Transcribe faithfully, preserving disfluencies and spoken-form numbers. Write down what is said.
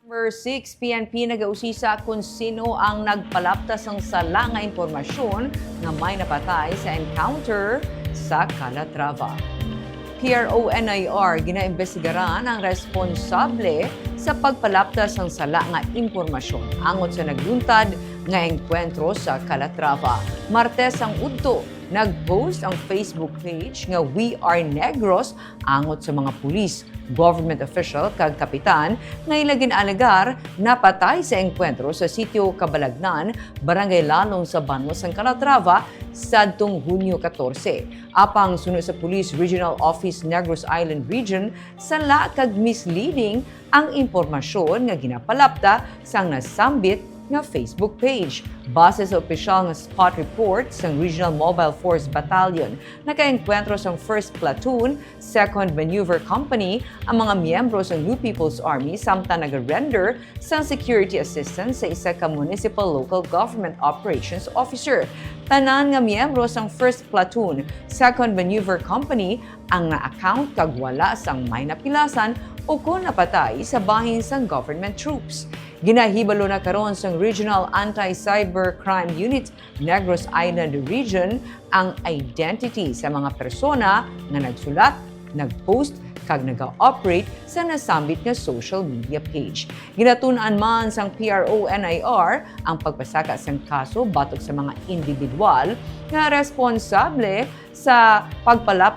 Number six, P N P nagausisa kung sino ang nagpalapta sang sala nga impormasyon nga may napatay sa encounter sa Calatrava. P R O N I R ginaimbestigaran ang responsable sa pagpalapta sang sala nga impormasyon angot sa nagluntad nga engkwentro sa Calatrava. Martes ang udto, nag-post ang Facebook page nga We Are Negros angot sa mga pulis, government official kag kapitan nga ila gin-alegar napatay sa engkwentro sa sitio Kabalagnan, Barangay Lalong sa banwa sang Calatrava sadtong Hunyo katorse. Apang suno sa Police Regional Office Negros Island Region, sala kag misleading ang impormasyon nga ginapalapta sang nasambit nga Facebook page. Base sa opisyal nga spot report sang Regional Mobile Force Battalion, nakaengkwentro sang First Platoon, Second Maneuver Company ang mga miyembro sang New People's Army samtang naga-render sang security assistance sa isa ka municipal local government operations officer. Tanan nga miyembro sang First Platoon, Second Maneuver Company ang na-account kag wala sang may napilasan o kon napatay sa bahin sang government troops. Ginahibalo na karon sang Regional Anti-Cybercrime Unit, Negros Island Region, ang identity sa mga persona nga nagsulat, nag-post, kag naga-operate sa nasambit nga social media page. Ginatun-an man sang P R O N I R ang pagpasaka sang kaso batok sa mga individual nga responsable sa pagpalap